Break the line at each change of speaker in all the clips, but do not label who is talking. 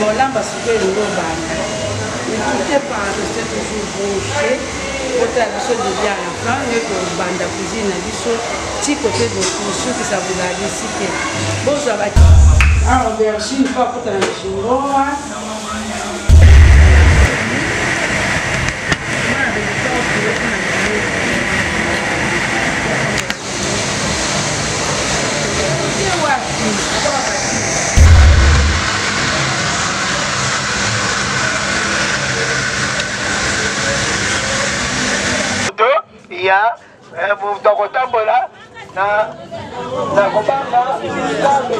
Molamba sikoyo elingi obanda. Ne quittez pas, restez toujours branché. Botala biso début à la fin nde kobanda cuisine na biso ti kote kosukisa bozalisi te bozwa ba aubergine mpo akota na chingoa.
Ya moto akotambola na kobanga Nzambe.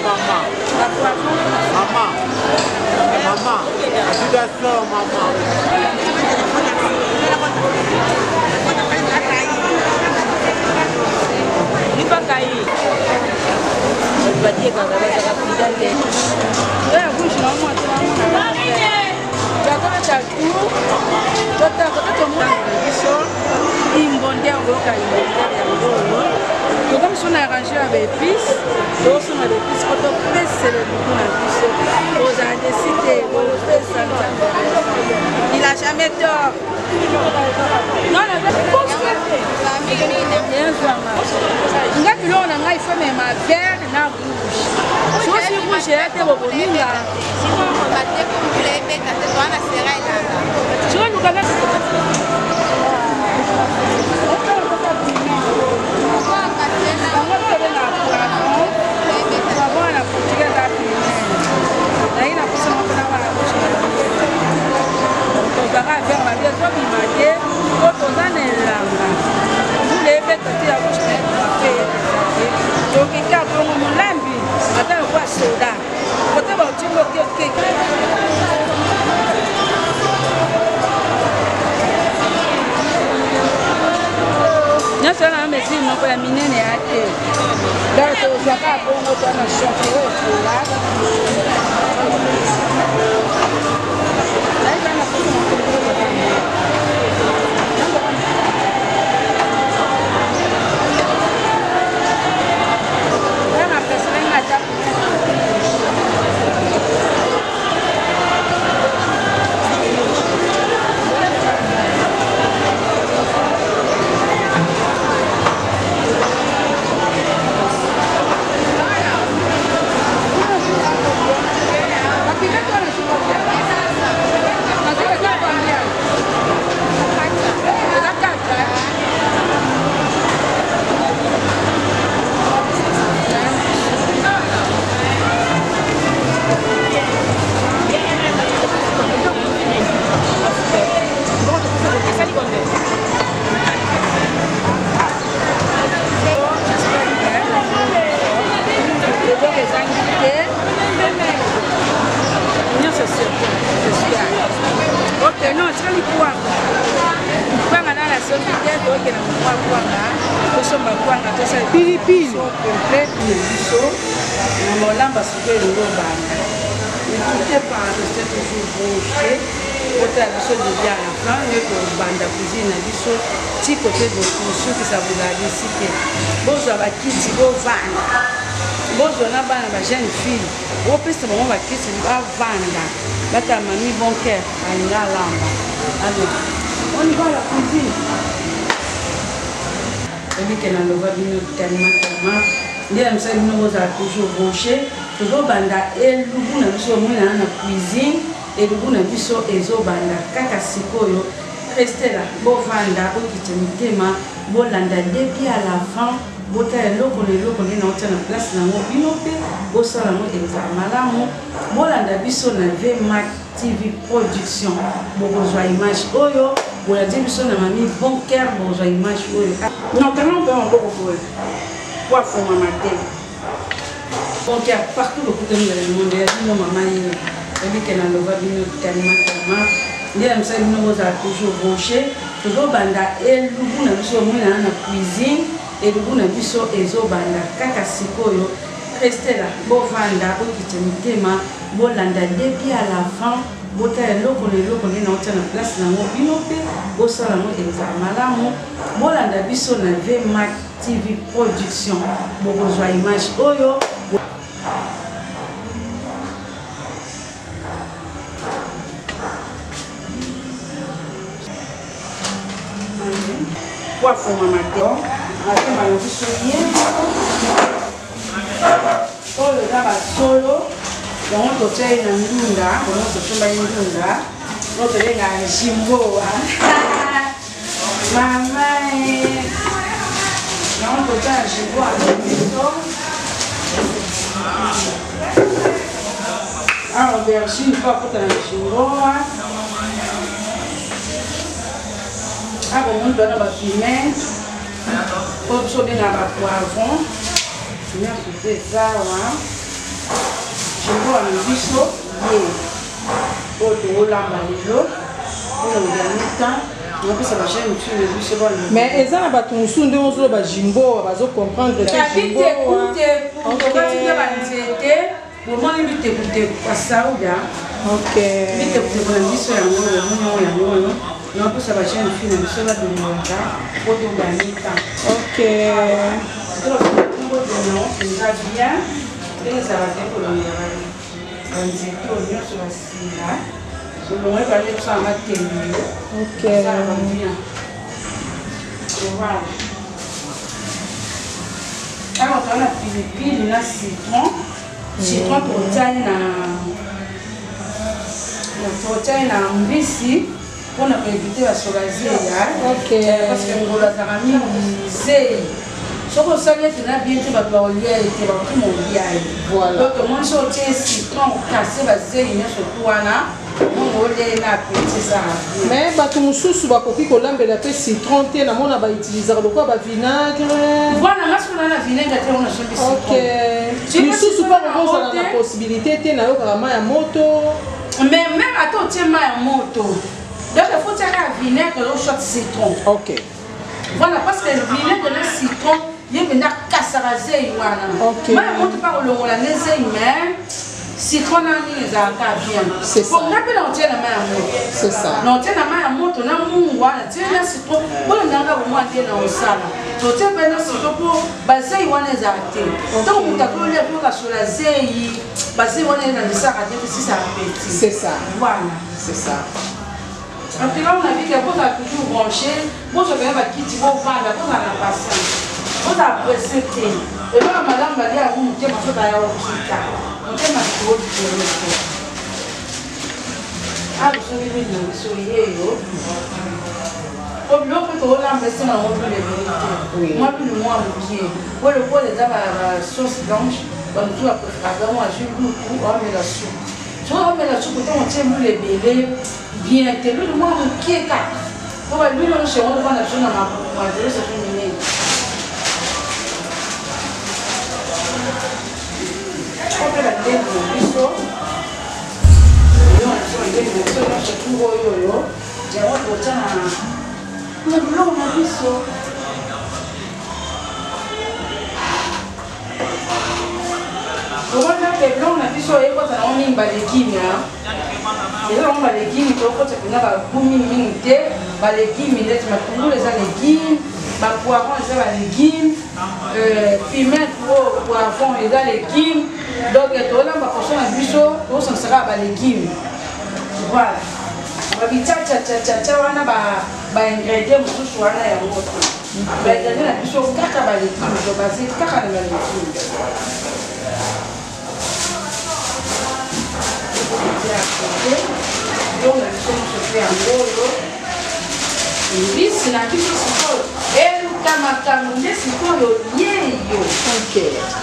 Maman. Maman. Maman. Agitation, maman.
Biso imbonde okoyoka imbonde yango oyo tokomi so na arrange ya baepice, tokosomba baepice po topesela eluku na biso. Ozala desi te, kopesa Nzambe, il a jamais tort. Nga biloko na ngai fo mema vert na rouge, sosi rouge eya te, bobominga. Tozalaka vert mabe ezobima te po toza na elanga, mbula ebeta te ya rouge na ebima mpe tokika bongo. Molambi ata lokola soda kote baotingo okeke nyonso wana mesure moko ya minene ya te, donc tozwaka bongo to na chauffe oyo epola. Eloko ezangi te, nyonso. Ok, non, tikali kwanga, kwanga na soki te tokende mwa kwanga, tosomba kwanga, tosala
pilipili
complet na biso na molamba. Sikoyo elingi obanda. Ne quittez pas, restez toujours branché. Botala biso début à la fin nde kobanda cuisine na biso ti kote kosukisa. Bozalisi te, bozwa bakiti, bovanda, bozwa na bana ba jeune fille, opesa bango bakiti, bavanda, batala mami bon cœur alinga alamba. Alors on y va, la cuisine. Ebike naloba bino tellement, tellement nde na misala bino, bozala toujours branché. Tozobanda elubu na biso, omonana na cuisine, elubu na biso ezobanda kaka sikoyo. Reste là, bovanda, bokitisa mitema, bolanda depuis à la fin, botala eloko na eloko nde naotia na place nango, bino mpe bosala yango, ezala malamu. Bolanda biso na Vmac TV Production, bokozwa image oyo. Bolandi biso na mami bon cœur, bozwa image oyo. Non, kanga mpe maboko boye po afongama te. Bon cœur partout bokutani na le monde ya bino mama ye oyebi ke naloba bino tellement tellement nde na misala bino bozala toujours branché. Tozobanda elubu na biso, omonana na cuisine, elubu na biso ezobanda kaka sikoyo. Restez là, bovanda, bokitisa mitema, bolanda début à la fin, botala eloko na eloko nde naotia na place nango, bino mpe bosala yango ezala malamu. Bolanda biso na VMAC TV Production, bokozwa image oyo. Po afongama te, atema na biso ye oyo eza basolo yango totia ye na ndunda, yango tosomba ye ndunda oyo tobengaka jimboa mama, yango totia na jimboa na biso. Awa aubergine mpo akota na jimboa. Awa omoni towana bapiment oyo biso obengaka bapoivron nyonso mpe eza awa. Jimboa na biso ye oyo tokolamba lelo mpona kogagner temps, napesa bajeune mosusu na biso.
Mais eza na bato mosusu, ndenge ozoloba jimboa, bazocomprendre te.
Bitekuteku banzete, bomoni bitekuteku basauda, bitekuteku na biso yango oyo, omoni oyo, yango oyo napesa bajeune fille na biso badongolaka po togagner temps. Eza bien ndenge ezalaka te, kolongola banzete oyo nyonso, basinga kolongola ebale kosala matembele, esalaka bien. Voilà, awa toza na pilipili na citron. Citron totiai na mbisi mpona koéviter basola zeya, parce que ngolo azalaka mingi zei. Soki osali ete na bien te, bato bakolia ye te, bakokima olia ye. Donc tomoni soki otie citron, okase bazei nyonso tu wana, mongo olia ye na appétit, ezalaka bien.
Mais bato mosusu bakoki kolambela mpe citron te, namona bautilisaka lokola bavinaigre.
Voilà, nga soki na vinaigre te, ona sombi citron.
Misusu mpe kokozala na possibilité te, nayokaka mai ya moto.
Mais même ata otie mai ya moto, donc il faut tiaka vinaigre ou soit citron. Voilà, parce que vinaigre na citron ye mpenza akasaka zei wana. Mai ya moto mpa kolongola nde zei, mais citron na nini ezalaka bien. Po nga mpe na otie na mai ya moto.
C'est ça.
Na otie na mai ya moto na mungwa, na tie na citron mpona ndanga bomwa nde na osala. Totie mpe na citron mpo bazei wana ezala te. Ntango moto akolia mpo kasola zei, bazei wana elendisaka te, pesisa appétit.
C'est ça.
Voilà.
C'est ça.
En tout cas, on a vu que bozala toujours branché, bozwa pena bakiti, bovanda, bozala na patience, bozala pressé te. Eloko malamu balia yango motema, soki aya okita motema toodikolo te. Awa tosombi mingi na biso yeyo po biloko mpe tokolamba esenga yango bile ebele te, mwa bile mwa mokie, po lokola eza basauce blanche, bamosusu bapréféraka yango azwi lutu aomela supu. Soki omela supu, ntango otie lule ebele, bien te, lule mwa mokie kaka, po balule nyonso yango ovanda biso na mazelo soki minene. Oyo mpe bandeko na biso, biloko na biso, bandeko na biso nyonso tu oyo oyo yango totya na biloko na biso. Omoni mpe biloko na biso ekota nango mingi balegime, eza nango balegime, tokota mpenza bagu mingi mingi te. Balegime neti matungulu eza légume, bapoivron eza balégume, piment oyo poivron eza légume. Donc tolamba portion na biso, tosangisaka balégume. Voilà, babitiatiatiatiatia wana, baingrédient mosusu wana yango te. Baingrédient na biso kaka balégume, tobase kaka na balégume. Biloko na biso nyonso mpe yango oyo, mbisi na biso sikoyo eluka makambo nde sikoyo yeyo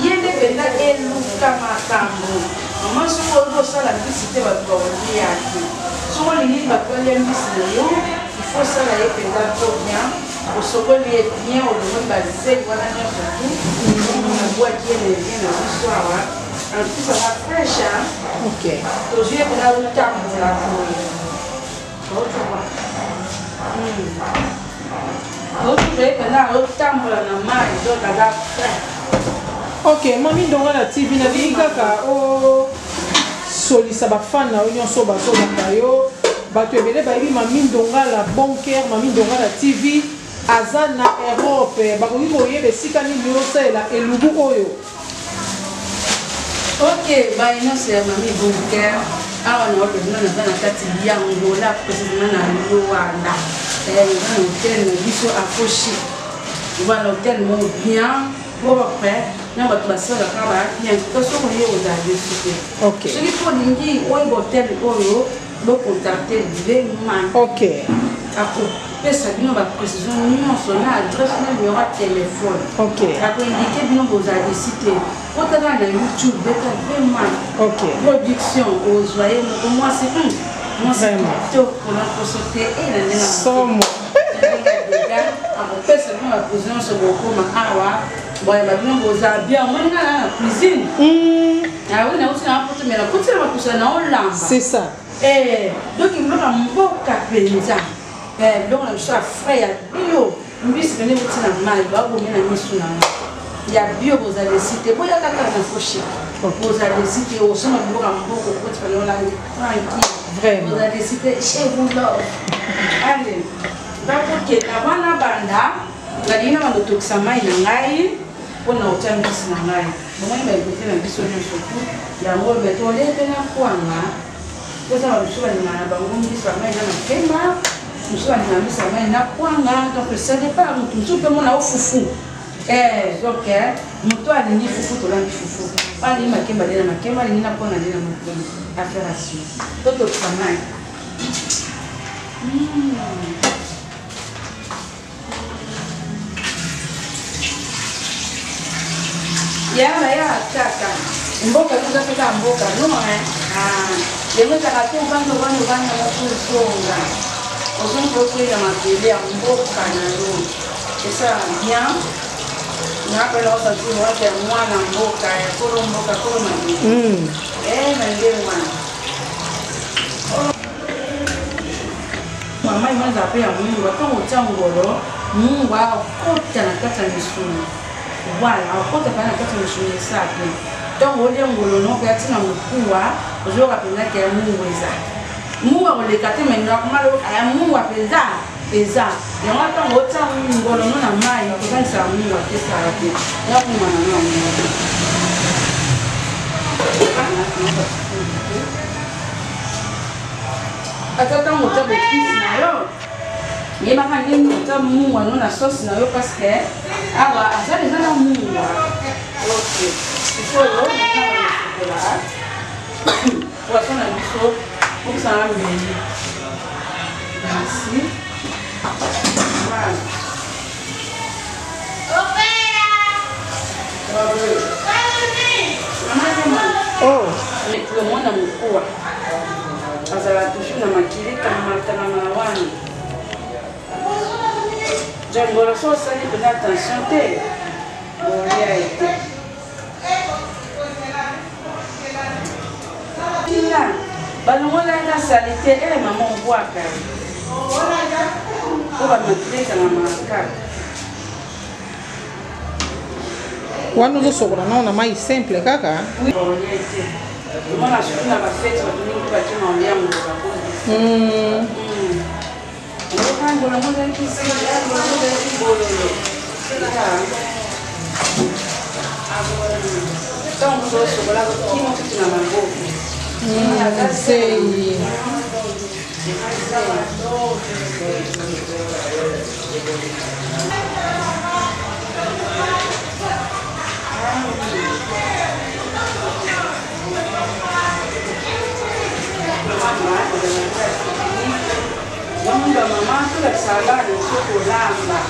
ye nde mpenza eluka makambo. Mama, soki olingi osala mbisi te, bato bakolia te. Soki olingi bato balia mbisi na yo, Il faut sala ye mpenza trop bien, osokoli ye bien, olongoli bazeli wana nyonso tu, obwaki ye na bien na biso awa. En plus aza fraîche, hein?
Ok.
Tozwi ye mpenza azotambola boye. Ozoba. Tozwi ye mpenza azotambola na mai, donc aza frais.
Ok, mami Ndongala TV, nalingi kaka osolisa bafan na yo nyonso bazolanda yo. Bato ebele bayebi mami Ndongala bon cœur, mami Ndongala TV aza na Europe. Bakoki koyeba esika nini osalela elubu oyo?
Ok, baye nyonso ya mami bon cœur, awa na olobino naza na kati ya Angola, précisément na Luanda. Naza na hotel na biso Afoshi. Voilà, hotel moko bien propre, na bato basalaka ba bien. To soki oye ozala desu te.
Ok.
Soki mpo olingi oyeba hotel oyo, bocontacte Vema.
Ok.
Akopesa bino baprécision nyonso na adresse na numéro ya telefone.
Ok.
Akoindike bino bozala desi te. Kota kaka na YouTube, beta Vema.
Ok.
Production, ozwa ye moko mwasi, mwasi
Vraiment.
kitoko na poso te, e na ndenge ya
Somo.
akopesa bino baprécision nyonso, bokoma awa boyeba bino bozala bien. Omoni nga na cuisine. Ah oui, nauti na poto, mais nakoti na bakusa na olamba.
C'est ça.
Eh, donc biloko ya mboka mpenza, Eh, biloko na biso ya frais ya bio, mbisi pene euti na mai, babomi na misu na ngo ya bio. Bozala esi te, boyaka kaka na foshik. Bozala esi te, osomba biloko ya mboka, okoti pene olambi tranquille.
Vraiment.
Bozala esi te, chez vous love. Allez, bakokenda wana banda nalingi na bando tokisa mai na ngai mpona kotia mbisi na ngai. Bomoni baekote na biso nyonso tu yango, me tolie mpe na kwanga. Toza bamosusu balingaka na bango mbisi ya mai na makemba, mosusu balingaka mbisi ya mai na kwanga, donc ça dépend. Motu mosusu mpe mona o fufu. Eh, donc moto alingi fufu, tolambi fufu. Alingi makemba, alie na makemba, alingi na kwanga, alie na makemba. Affaire à suivre. Totokisa mai. Yala ya kaka mboka, toza mpe kaka mboka no, hein? Ah, yango ezalaka te, ovanda ovanda ovanda moko, ozonga ozongi okwela mabele ya mboka na yo, esalaka bien. Napela osanti wake ya mwana mboka, ya kolo mboka, kolo mabele. Eh, na ndenge wana mama wana ezala mpe ya mungwa. Ntango otia ngolo, mungwa akota na kati ya misuni. Voilà, akota mpenza na kati ya misuni, esala bien. Ntango olia ngolo no mpe atina mokuwa, ozoyoka mpenza ke ya mungwa eza mungwa koleka te, mai normal ya mungwa mpenza eza yango. Ntango otia ngolo no na mai, kozangisaka mungwa te, esala te ya mungwa na no yango. Ata ntango otya baépices na yo, yebaka ndenge otya mungwa no na sauce na yo, parce que awa aza deja na mungwa. Ok, sikoyo nakosokola poisson na biso, okisanga mbeli. Merci. Voilà.
Oh.
Mwana mokuwa azala toujours na makili kangama wana. Jangolo so osali mpenza attention te, bolia ete tina balongolaka salite. E mama, obwaka po bamakili ekangamaka kaka.
Wana ozosokola nao na mai simple kaka.
Bolia ete omona surtout na bafete, bato mingi mpe batie na olia ngolo bakozi. Ngolo yango ezalaki ngolo yango ezalaki bololo. Ntango moto osokola, kima kutu na maboko.
Zei.
Bamoni bamama, tolakisaka bana biso kolamba.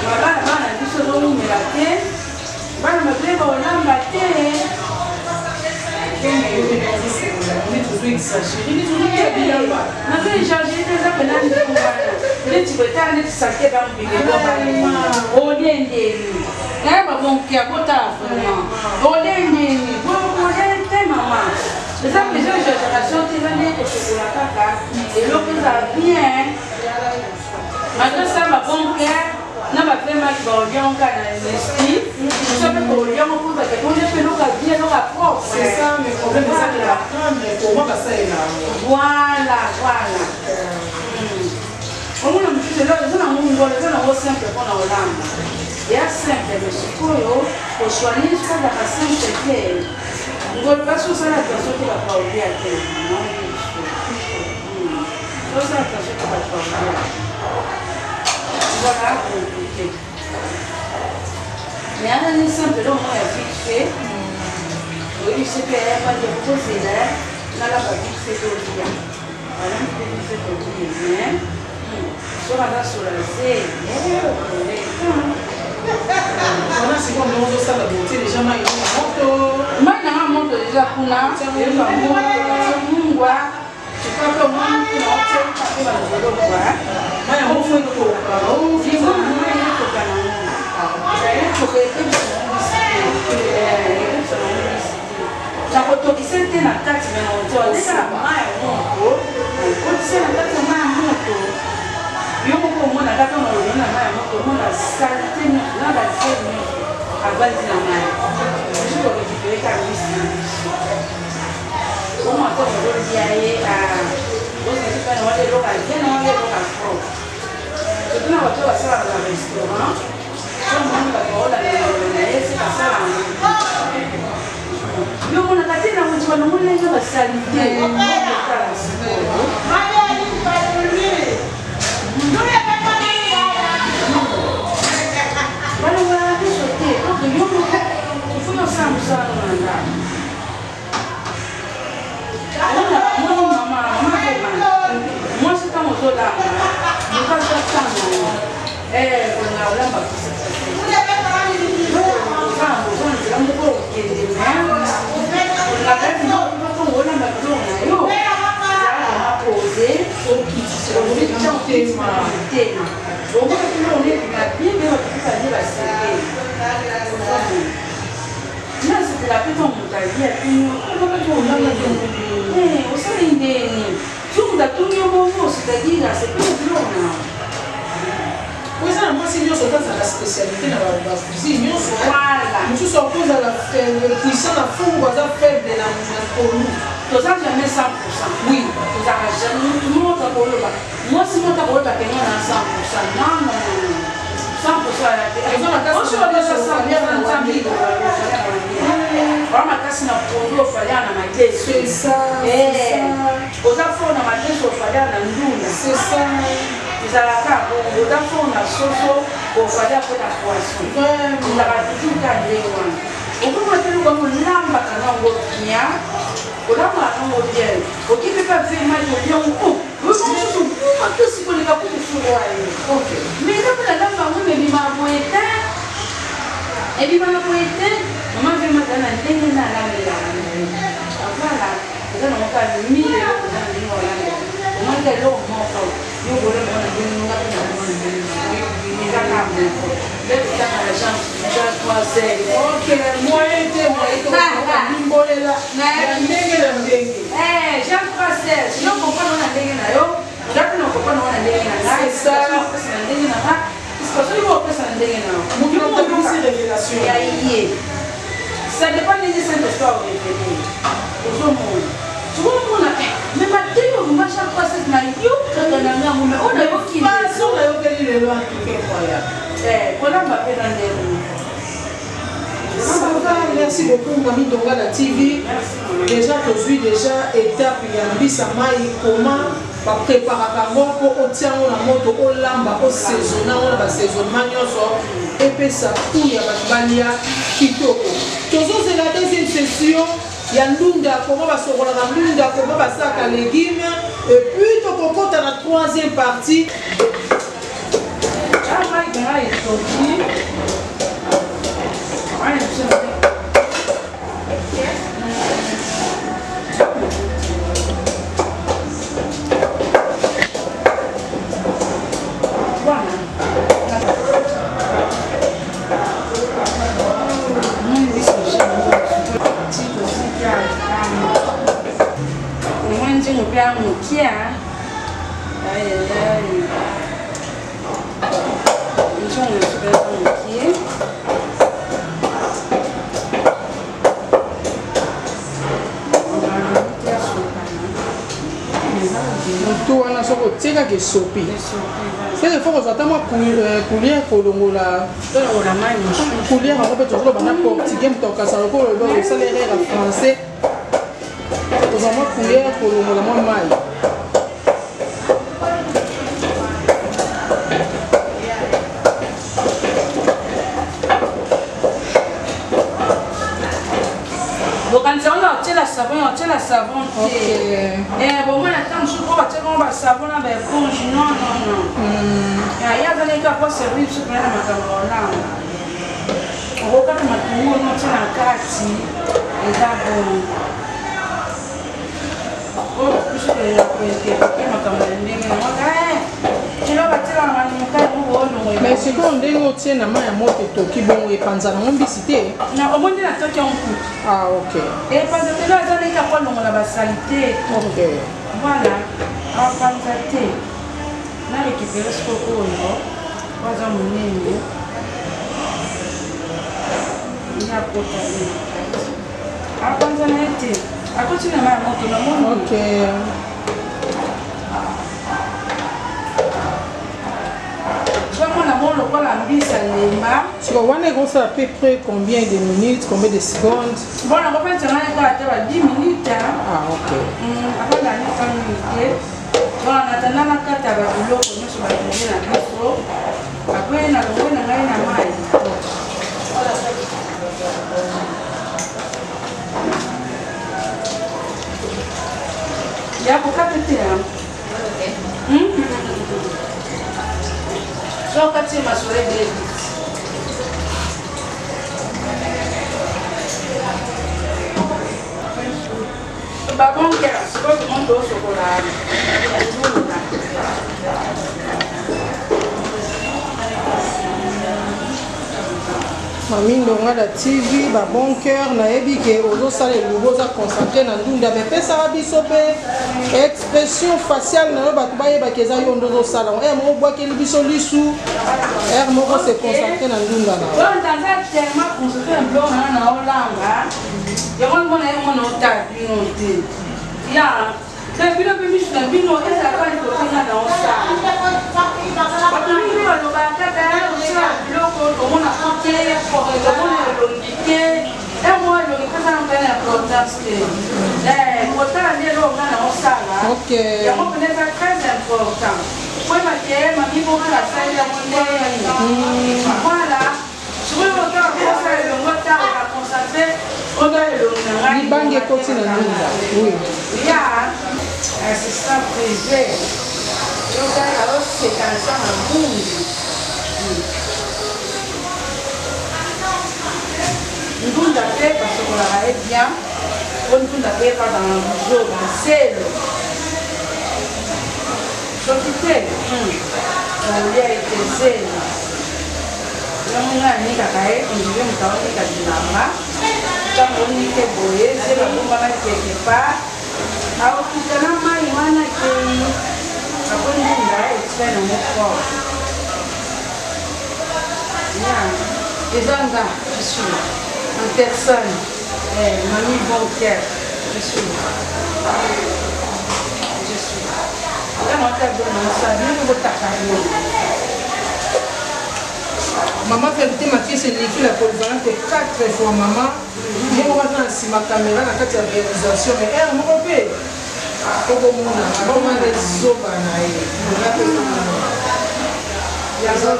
Bana bana biso ezowumela te, bana bato bakolamba te. Nazo exagérer te, eza mpena ndenge wana. neti boye, tala neti salite ba mbike olie ndeni naye babonkia botala vraiment olie ndeni bokolia te mama. Eza besoin exagération te, eza nde kosokola kaka eloko ezala bien. Matosala babonkia na bapemaki baoliango kaka na esprit, so mpe kooliango mpo bakati olia mpe eloko ya bien, eloko ya propre.
C'est ça, mais problème eza que apprendre comment basalela yango.
Voilà, voilà. Omona mosusu eloko eza nango ngolo, eza nango simple mpona kolamba, ya simple, mais sikoyo kosoigne soki azalaka simple te. Ngolo basi osala attention te, bato baolia te. Osala attention te, bato baolia. Voilà, compliqué, mais ana ni simple, eloko moko ya vite fait. Oyebisi mpe ayapaki kozela nalamba vite fait, tolia balambi mpe vite fait, tolie. Mais soki aza soulager.
Wana sikoyo ndenge ozosala botie déjà mai na moto.
Mai nanga moto déjà kuna, eyoka moto, mungwa sikoyo mpe omoni kuna otiaka mpe banzolokwa.
Mai yango fo ekoka?
Mai ekoka nango, ekoka, ekebisa nango mbisi te, ekebisa nango mbisi te. Nakotokisa te na kati, me nakotia ndeka na mai ya moto, okotisa na kati ya mai ya moto. Yo moko omona kaka na ololo na mai ya moto, omona saleté nyonso na bazele nyonso avandi na mai. Osi korécupérer kaka mbisi na biso. Omwa to ozolia ye, ozali na wana eloko ya bien, na wana eloko ya propre. Surtout na bato basalaka na restaurant, so omoni bato baolanda na ye se basala yango. Yo omonaka te na moto banongo ndenge basalite otala sikoyo. Balongolaka biso te. Donc yo moko ifo osala mosala no na ndako. Mwana mama, mama kobanda mwasi, ntango ozolamba, moto aza ntango kolinga kolamba, oza na nzela moko okende, olingaka ntongo olamba biloko na yo, ezala pose,
Motema.
Motema omona biloko nebima bien mpe bato mpe balie, basepeli. Nasepela mpe ntango moto alia, atuni: "Osali ndeni?" So moto atuni yo bongo, c'est-à-dire asepeli biloko na.
Po eza na mwasi nyonso ata azala spécialité na bacuisine nyonso.
Voilà.
Mosusu akozala puissant na fungu, aza faible na polu.
Toza jamais 100. Tozalaka jamais, mutu moko akoloba, mwasi moko akoloba kenga na 100. Non, non, non, 100 aya te.
Oza makasi na
Ofalia na nzambe, oza makasi na pondu, ofalia na madesu.
C'est ça, c'est ça.
Oza fort na madesu, ofalia na ndunda.
C'est ça.
Ezalaka bongo. Oza fort na soso, ofalia mpe na poisson.
Vraiment.
Ezalaka toujours ka ndenge wana. Okoma te luka olambaka nango bien, olambaka nango bien, oki mpe pa vraiment oliango mosusu makasi koleka po mosusu wayo. Mais eza mpe nalamba yango, ebimaka boye te, ebimaka boye te. Mama vraiment aza na ndenge na alambelaka na ye. Voilà, eza nango kaka mille eloko, eza na ndenge olambela. Omoni ka eloko moko, yo kolamba na ndenge nga mpe na ndenge eza kaka moko nde totanga na Jean 3.
Ok, moyen te, moyen te, limbolela ya ndenge na ndenge.
Jean 3, yo comprendre na ndenge na yo, nga mpe na comprendre na ndenge na ngai.
C'est ça.
Opesa na ndenge na nga, soki opesa na ndenge na yo.
Moto moko révélation.
Ya ye, ça dépend ndenge Saint Esprit arévélé. Ozomona sokomona, mais mateyo vraimen Jean 3 na yokaka na ngango, mais oyo nayoki.
Façon nayokeli lelo, en tout cas incroyable.
Kolamba mpe na ndenge.
Ça va, merci beaucoup Mami Ndongala TV. Déjà tozwi déjà étape ya mbisa mai, comment bapréparaka yango mpo otia yango na moto, olamba, osaisonne yango na basaisonnement nyonso, epesa ku ya bato balia kitoko. Tozozela deuxième session ya ndunda, comment basokolaka ndunda, comment basalaka légume, et puis tokokota na troisième partie.
Mai nanga etoki wana biso. Nzongo na biso eza mokie.
Motu wana soki otie kaka esopi, seke fo kozwa ata mwa cuillère kolongola cuillère yango mpe. Tozoloba na portugais, moto akasa lokola oloba osala erreur ya français. Kozwa mwa cuillère kolongola mwa mai.
Bokanisa wana otiela savon, otiela savon te. Bomona ata mosusu po batiaka ngo basavon na baéponge. Non, non, non, ye azali kaka po servir biso mpena na makambo ya olanga. Okokata matungulu notie na kati, eza bon. Oyo biso toyaka makambo ya ndenge nango kilo batielaka mokali moko olongo.
Mais sikoyo ndenge otie na mai ya moto etoki bongo, epanza nango mbisi te?
Na omoni nde natoki yango kutu.
Ah, ok.
Epanza te, aza ndenge ako alongola basaleté to. Voilà, apanza te. Na récupéré sikoyo oyo po aza monene, nde akota ye na kati, apanza na ye te, akoti na mai ya moto namoni. Ozomona mo lokola mbisa lemba.
Sikoyo wana ekosala peu près combien de minutes, combien de secondes?
Bon, nakopesa ngai kaka te ba 10 minutes.
Ah, ok.
Akonda ni 5 minutes. Bon, en attendant nakata babiloko nyonso batongi na biso, après nalongwe na ngai na mai. Ya kokata te, so okati masolo ebele. Babonke sikoyo tomonde osokola ndunda.
Mami Ndongala TV, babon cœur, nayebi ke ozosala elubu, oza concentré na ndunda, mais pesaka biso mpe expression faciale na yo, bato bayebaki eza yo nde ozosala yango. Heure moko obwakeli biso lisu, heure moko se concentré na ndunda na yo.
Donc naza tellement concentré na biloko nanga na olanga yango, mona ye mona otala bino te ya te, bino mpe misu na bino ezalaka likotinga na osala. Bato mingi balobaka kaka osala biloko, tomona ko te, tomona elongi te. Mwa elongi mpe eza na mpena importance te. Kotala nde eloko nga na osala yango mpena eza très important koyeba te mami bonga nasali yango ndenge. Voilà, sikoyo otala kosala elongo, otala na concentré, otala elongi na ngai.
Libangi ekoti na ndunda, oui.
Ya assistant privé otala oseka na sa mabungi. Ndunda mpe basokolaka ye bien, po ndunda mpe bazala na buzoba zelo soki te olia ete zelo yango. Ngai anikaka ye ondire moto aonika bilamba. Ntango onike boye, zelo abombana quelque part, aokuta na mai wana kei apo ndunda etikali nango propre. Eza nga, je suis là en personne. Eh, mami bon cœur, je suis là, je suis là. Nga na ota biloko na osala bino mpe botaka yango.
Mama Vérité Makiese eleki na polyvalente 4 fois. Mama ye moko aza na nsima caméra na kati ya réalisation, mais heure moko mpe okomona akoma nde zoba na ye. Nga mpe
Yango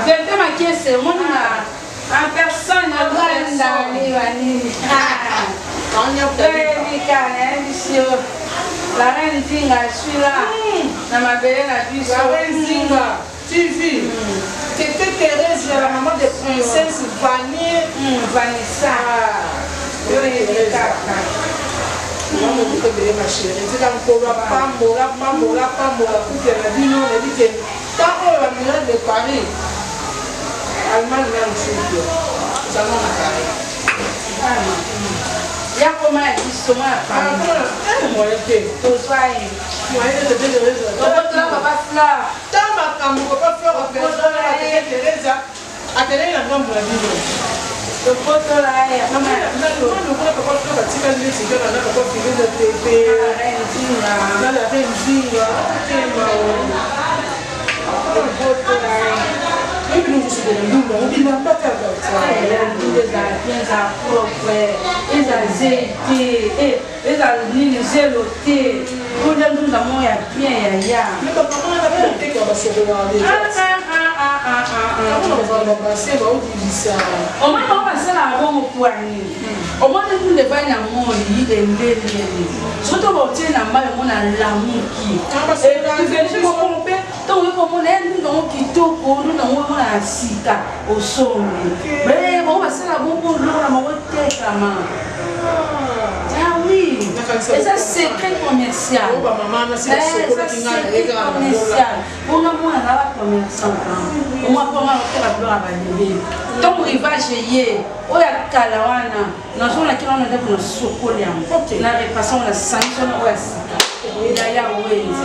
Vérité Makiese omoni na en personne ogandani banini toyebika nayebisi yo. La reine Nzinga, je suis là na mabele na biso.
La reine Nzinga TV, Tete Thérèse ya la maman de princesse Vanie.
Vanessa, yo yebi kaka.
Mamokuta ebele, ma chérie, tika nkolo apambola, pambola, pambola couple na bino. Nayebi ke ntango oyo bamiracle de Paris, Allemagne na mosusu ozanga na Paris.
Ya koma ya biso ma ya famille.
Moyen te.
Tozwa ye.
Moyen te, Tete Thérèse.
Tobotola papa Fleur.
Ntango. makambo papa Flore Pedro na tete Teresa atelemi na ngambo na bino.
Tokotola ye.
Lokola papa Flore atikali neti kaka na papa Teresa Tete na la reine Nzinga tema.
Tokotola ye.
Oyebi nokosukola ndumba bilamba kaka.
Ndumba ezala bien, ezala propre, eza zei te, eza nini zelo te, olia ndunda moko ya bien ya ya.
Mais bamama wana mpe bateka basokolaka deja. Bazala babase baobimisa.
Omoni bango basalaka bongo mpo ya nini? Omoni ndunda epai na moi eleleli, soki to botie na mai omona lamuki moko mpe ntango oyoki omona ye ndunda yango kitoko, ndunda yango omona ya sika osombi. Bango basala bongo biloko na bango etekama. Ah oui, eza secret commercial. Eza secret commercial. Mpona mwana na ba commerçant, omwa mponga oteka biloko ya babebe. Ntongo rivage ye oyo ya kala wana nazonaki wana ndako na sokoli yango na repasse yango na sangisi wana oyo ya sika yaya wenze.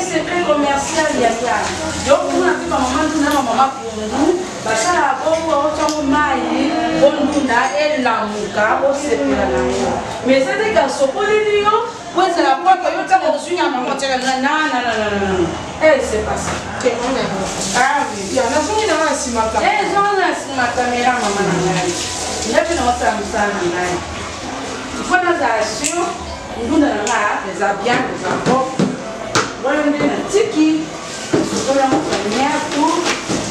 Secret commercial yaya. Donc kuna mpe bamama ndunda na bamama pundu basalaka bongo, otyango mai po ndunda elamuka, osepela nango. Mais eza te ka sokoleli yo po ezala propre, yo ntango ozwi nyama yango otiaka nanananana. Eh, c'est pas ça. Ah oui.
Nazongi nanga na nsima.
Ezonga na nsima kamera mama na ngai. Ngai mpe naosala mosala na ngai. Mpo nazala sur ndunda na nga eza bien, eza propre. Wana nde natiki sikoyo yango première tour,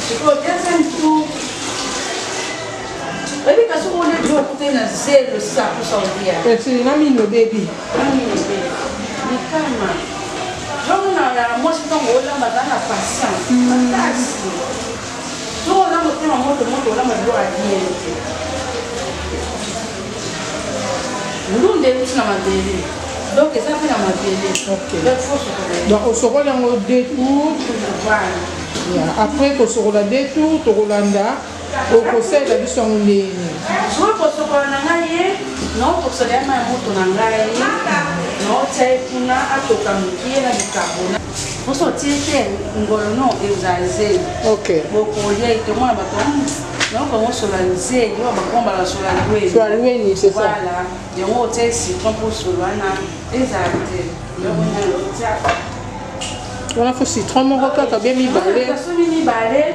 sikoyo deuxième tour. Oyebi kasi oyo nde okutani na zelo sakusa olia.
Na mino bebi.
Likama jomona mwasi ntango olamba aza na patience makasi. Soki oza motema moto moto, olamba biloko ya bien te. Ndunda euti na mabele, donc eza mpe na mabele. Donc faut sokola.
Donc osokoli yango deux tours.
Voilà.
Après kosokola deux tours, tokolanda okosalela biso yango ndenge nini.
Soki kosokola na ngai ye, naotokosola ye mai ya moto na ngai, naotia ye kuna atoka mokie na bicarbonate. Poso otie te ngolo no ezala zeli. Bokolia ete omona bato naokango sola nzeli oyo bakombala sola lweni.
Sola lweni, c'est ça.
Voilà, yango otie citron mpo solo wana ezala te. Yango nano otia
wana fo citron moko kaka bien mibale.
Nasomi mibale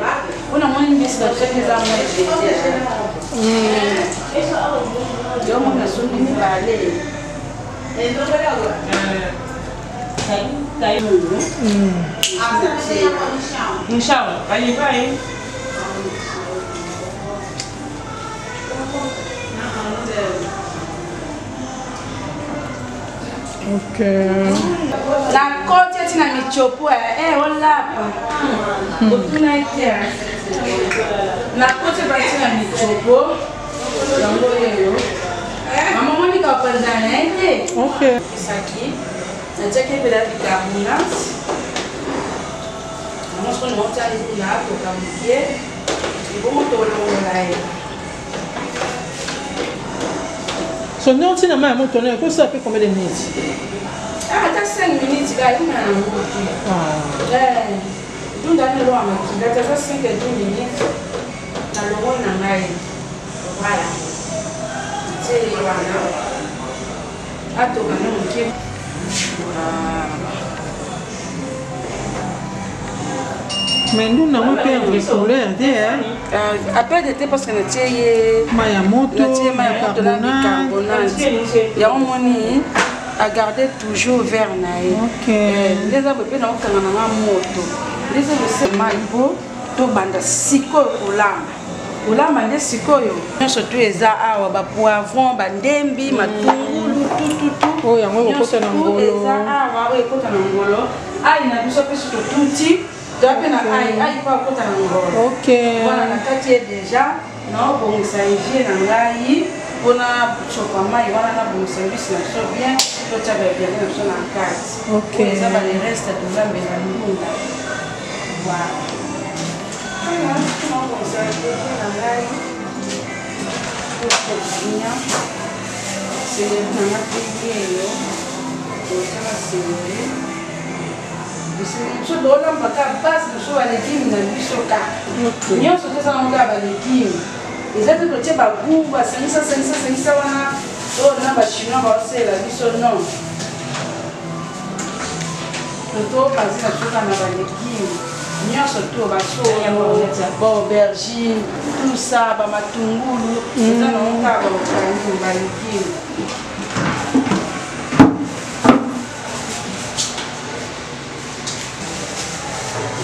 mpona moni mbisi na biso eza mwa ebele. Yango nasomi mibale.
Ok.
Nakoti eti na michopo olapa otuna ete nakoti bati na michopo yango oyo mama monika opanzana na ye te. Esaki natiaki epela bicarbonate yango soko naotia ndunda atoka mokie, ebongo tolongola ye.
So nde otina mai ya moto wana ekosala mpe combien de minutes?
Ata 5 minutes kaka, ekomela nango te. Ndunda wana eloko ya makila te, ata 5 à 10 minutes na longoli na ngai. Voilà, tie ye wana atoka nde moke.
Mais ndunda yango perdre couleur te?
Aperdre te parce que natie ye
mai ya moto.
Natie mai ya moto na bicarbonate, yango moni agarde toujours vert na ye. Nde eza boye mpe naokanga na nga moto nde eza bose mai mpo tobanda sikoyo kolamba. Kolamba nde sikoyo nyonso tu eza awa, bapoivron, bandembi, matungulu, tututu.
Oyo yango ekokota na ngolo.
Eza awa oyo ekota na ngolo. Ai na biso mpe so totuti toya mpe na ai, ai mpo akota na ngolo. Voilà, na kati ye déjà naobongisa evier na ngai mpona copa mai wana, nabongisa mbisi na biso bien, totya babiare na biso na kati. Oyo eza bale reste tozambela ndunda. Voilà, naobongisa evier na ngai bien, céleri na nga mpe yeyo, totya ba céleri. Biso tolamba kaka base na biso balegume na biso kaka nyonso, tozala kaka balegume. Eza te totie bagout, basangisa sangisa sangisa wana oyo na bachinois baosalela biso, non. Totobaze na biso kaka na balegume nyonso to basolo, baaubergine, tout ça, bamatungulu, eza nango kaka baokangi balegume.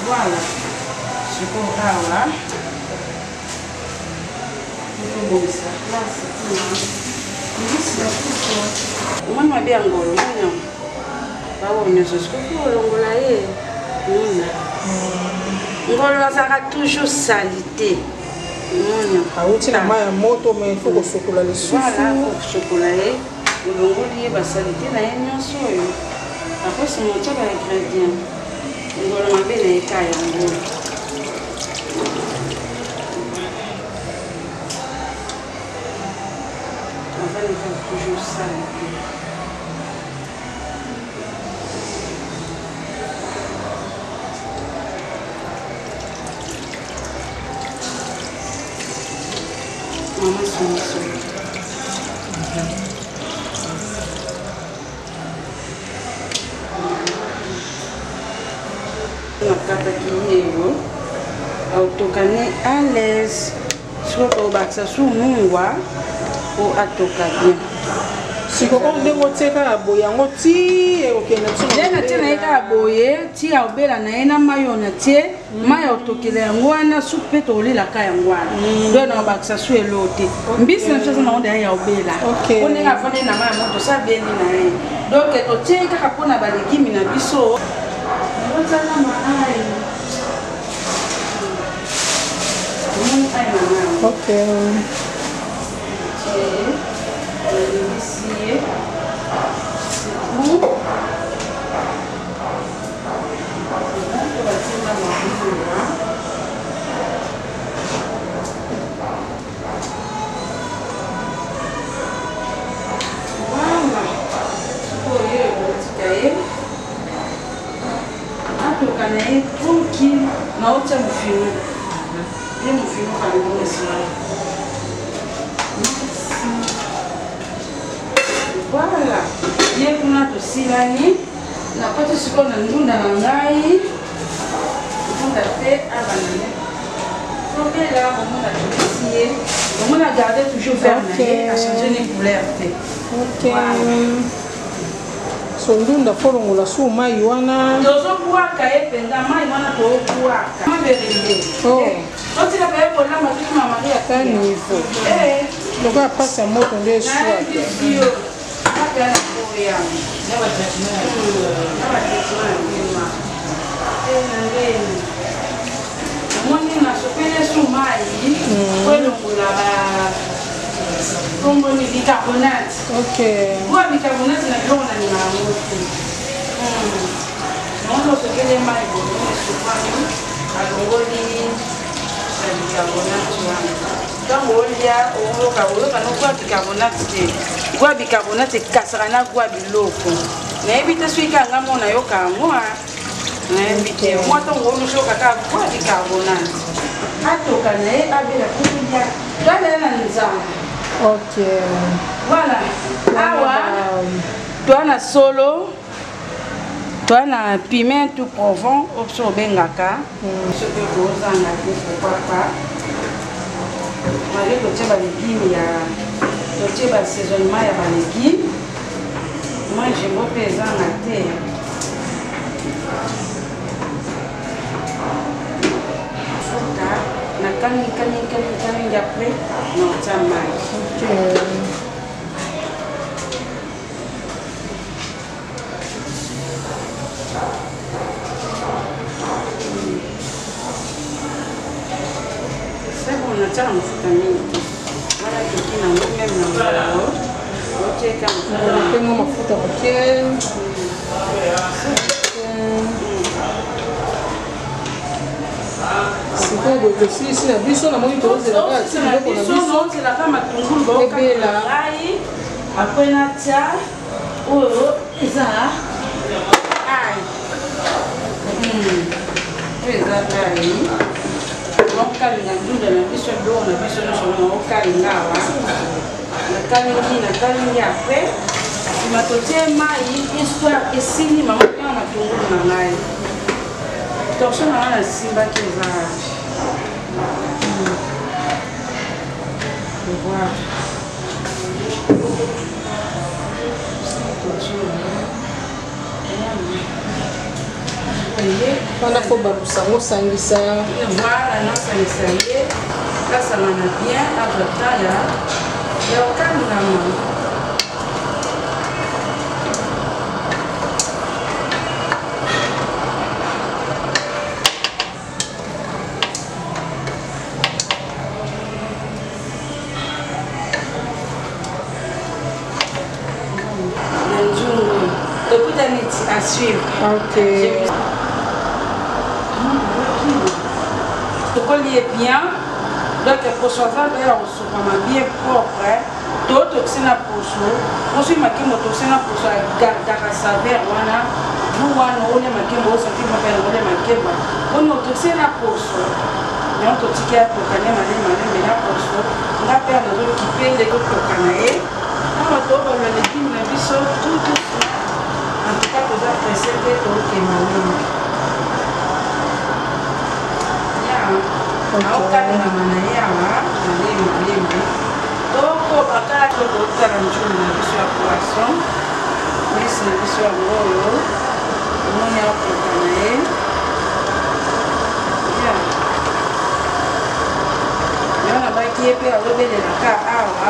Voilà, sikoyo awa tobongisa place kuna mbisi na biso. Omoni mabe ya ngolo, omoni yango baoyo nyonso. Sikoyo olongola ye mona ngolo azalaka toujours salite. Omoni
awuti na mai ya moto, mais il faut kosokola lisusu.
Voilà, kosokola ye, olongoli ye basalite na ye nyonso oyo akosima, otya ba ingrédient. Ngolo mabe na ye ka yango. Azali kaka toujours salite. Mama songisongi. Nakataki yeyo atoka ne à l'aise. Sikoyo tobakisa su mungwa po atoka bien.
Sikoyo ndenge otie kaka boye yango ti ekokende?
Nde natie na ye kaka boye ti aobela na ye na mai oyo natie, mai ya otokela yango wana, supu mpe tolelaka yango wana. Donc na obakisa su elo te. Mbisi na biso aza nango deya ya obela po ndenge afandi na mai ya moto, sa beli na ye. Donc totie kaka mpona balegimi na biso. Ozala maai, omoni ai na ngai.
Ok.
Tie nalingisi ye, c'est bon. C'est bon, tobatinda mabulwa. Voilà, sikoyo ye okotika ye atoka na ye tranquille. Naotia mofino ye, mofino kalongesi. Merci. Voilà, ye kuna tosilani. Nakoti sikoyo na ndunda na ngai. Ndunda te abanda ne tobela. Bomona tobisi ye, bomona garde toujours vert na ye, achange ne couleur te.
Ok, so ndunda fo longola su mai wana.
Tozobwaka ye mpenza mai wana, tobwaka maberende.
Oh.
Totika mpe kolamba tuki mama Maria.
Ta niveau lokola mpasi ya moto nde eswaka.
Nayebisi yo kaka na koya na batraitement ya ndima te na ndeni. Omoni nasopeli su mai po elongola ba komboni bicarbonate. Bwa bicarbonate na biloko na ninga yango te. Omoni osopeli mai boye, esopani, alongoli na bicarbonate wana. Ntango olia, oyoka, oyoka no gwa bicarbonate te. Gwa bicarbonate ekasaka na gwa biloko. Nayebi te soki kaka nga mo nayoka yango, a nayebi te. Mwa ntango oluki, oyoka kaka gwa bicarbonate. Atoka na ye, abela kolia, toabela na nzala. Voilà, awa toa na solo, toa na piment tout provon oyo biso obengaka. Soki okozanga te, pourquoi pas. Malgré totie balégume ya, totie basaisonnement ya balégume, mwa jimbo mpe ezanga te. Futa nakangi kangi kangi kangi, après na otia mai. C'est bon, natia na mafuta mingi te wana, toki nango même na ngolo otieka.
Mpe mwa mafuta moke. Sikoyo boye tosilisi na biso, namoni tozela kaka ti biloko na biso
ozelaka matungulu.
Ebela.
Ngai après natia oyo eza ai. mai. Naokalinga ndunda na biso, biloko na biso nyonso naokalinga awa. Nakalingi, nakalingi après nsima totie mai, histoire esili. Mama tanga matungulu na ngai, torsion na ngai nasimbaki eza wapi? Voilà.
Wana fo balusa yango, osangisa.
Voilà, nasangisa ye, kasangana bien, azwa taya ya okangama. Na nzungu tokutani à suivre.
Ok.
Tokoli ye bien, donc poso aza ya kosopama bien propre. Totokisi na poso, ozwi makembo, tokisi na poso, agardaka saveur wana, bu wana olia makembo, osati mapene olia makembo oni otokisi na poso yango. Totiki atoka ne malemi malemi na poso. Nga mpe nazokipe nde totoka na ye awa, tobala légume na biso tout doucement. En tout cas toza pressé te, tokema mingi. Aokalingama na ye awa malemi malemi. Tokoba kaka, totala nzungu na biso ya poisson, mbisi na biso yango oyo. Omoni, akoka na ye. Yango nabaki ye mpe azobelelaka awa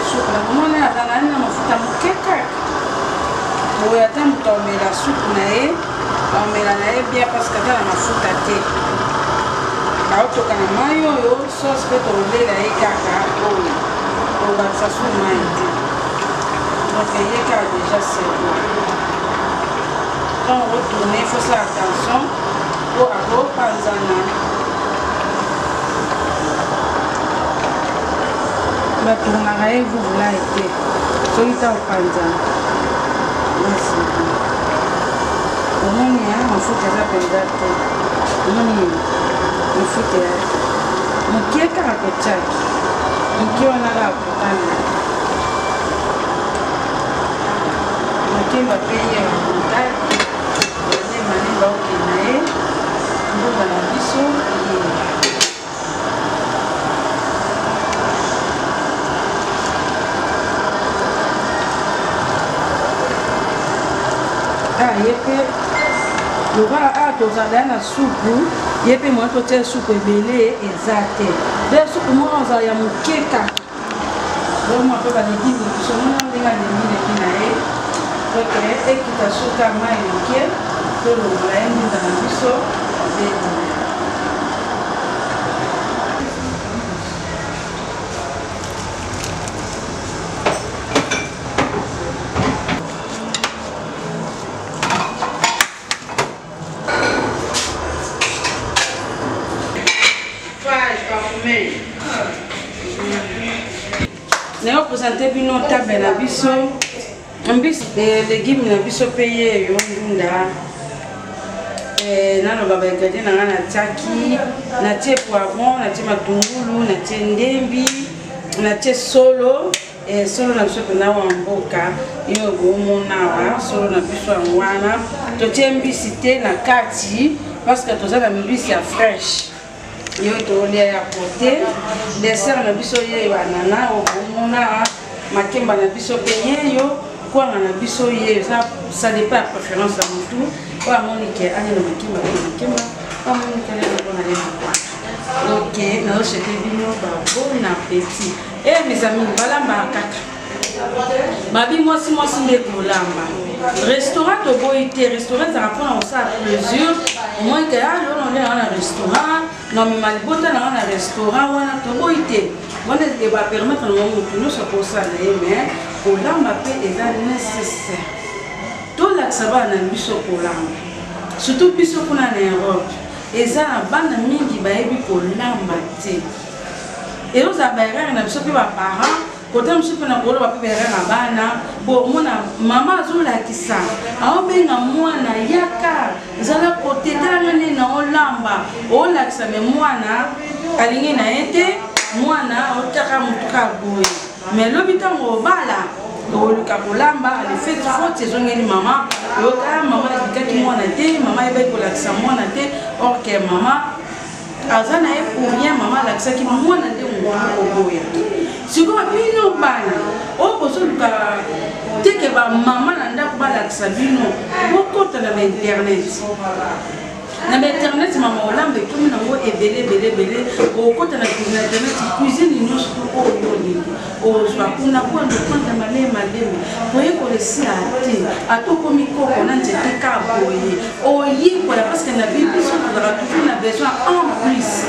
supu na komona aza nani na mafuta moke kaka boye. Ata moto amela supu na ye, amela na ye bien, parce que aza na mafuta te. Aotoka na mai oyo sauce mpe tokolela ye kaka oyo, tobakisa su mai te. Donc ye kaka déjà, c'est bon. Ntango retourne, faut faire attention po akopanzana. Batournaka ye vuvulai te soki ta opanzana. Omoni ya mafuta eza mpenza te. Omoni mafuta ya mokie kaka, kotiaki mokie wana kaka kokana makemba mpe ye bakontaki malemba. Okenda ye ndunda na biso ye. Ah, ye mpe lokola awa tozala na supu, ye mpe moye totia supu ebele eza te. De supu moko ozala ya moke kaka vraiment. Mpe balégume na biso, mona ndenge alembi leki na ye. Donc ekita suka mai moke, tolongola ye ndunda na biso abeli. Parfumé. Nayo présente bino table na biso, mbisi, légume na biso mpe yeyo ndunda. Naloba baingrédient na ngai: natiaki, natie poivron, natie matungulu, natie ndembi, natie solo. Solo na biso mpenza wa mboka yo bomona awa, solo na biso yango wana. Totie mbisi te na kati parce que toza na mbisi ya fraîche yo tolia ya kote. Dessert na biso yeyo, anana oyo bomona, makemba na biso mpe yeyo, kwanga na biso yeyo. Ça dépend ya préférence ya motu oyo amoni ke alia na makemba, alia na makemba, oyo amoni ke alia na kwanga, alia na kwanga. Ok, nazosouhaiter bino ba bon appétit. E mes amis, balambaka kaka babi mwasi mwasi nde kolamba. Restaurant toboyi te, restaurant ezalaka mpona kosala plaisir. Omoi ke lona olia nanga na restaurant, namema libota nanga na restaurant wana, toboyi te. Wana ebapermettre nango motu nyonso akosala ye, mais kolamba mpe eza nécessaire. Tolakisa bana na biso kolamba, surtout biso kuna na Europe eza na bana mingi bayebi kolamba te. Ezozala baerreur na biso mpe baparent kota mosusu mpe na koloba mpe baerreur ya bana. Bo omona mama azolakisa, aobenga mwana: "Yaka, zala kote, talanga nde na olamba." olamba, olakisa me mwana alingi na ye te, mwana otiaka motu kaka boye. Mais lobi ntango obala, oluka kolamba, alefeti faute ezongeli mama. Oyoka mama alikaki mwana te, mama ayebaki kolakisa mwana te, or que mama aza na ye pour rien. Mama alakisaki mwana nde motu oboya. Sikoyo bino bana oyo bozoluka teke bamama na ndako balakisa bino, bokota na bainternet. Na bainternet, mama olamba ekomi nango ebele ebele ebele. Okota na internet, cuisine nyonso to oyo olingi ozwa kuna, po lokwanda maleme maleme koyekola esila te. Ata okomi koko na nzete ka boye, oyekola, parce que na vie biso tozalaka toujours na besoin en plus,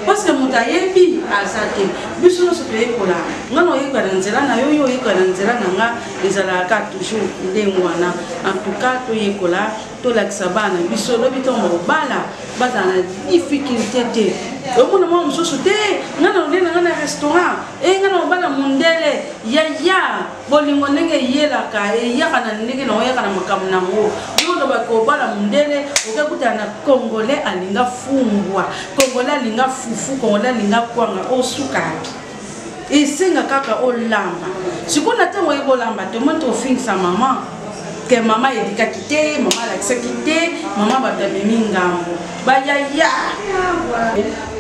parce que moto ayebi aza te. Biso nyonso toyekola. Nga na oyekola na nzela na yo, yo oyekola na nzela na nga, ezalaka toujours ndenge wana. En tout cas, toyekola, tolakisa bana biso, lobi ntongo bakobala bazala na difficulté te. Omona mwa mosusu te, nga na olie na nga na restaurant e, nga na obala mondele. Yaya, bolingo ndenge eyelaka, eyaka na ndenge na oyaka na makambo nango. Yo olobaka obala mondele, okekutana na Congolais alinga fumbwa, Congolais alinga fufu, Congolais alinga kwanga, osukaki. Esenga kaka olamba. Sikoyo na ntango oyebi olamba te, omoni tofingisa mama ke mama ayebikaki te, mama alakisaki te, mama bato amemi ngambo. Bayaya,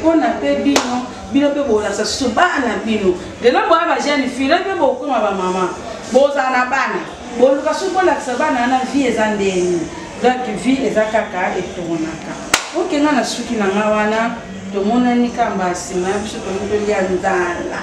mpona mpe bino, bino mpe bolakisa susu bana bino. Lelo boya bajeune fille, mpe bokoma bamama, bozala na bana, boluka susu bolakisa bana wana vie eza ndeni. Donc vie eza kaka etournaka. Okenga na suki na nga wana, tomonani kamba nsima ya biso, tolingi tolia nzala.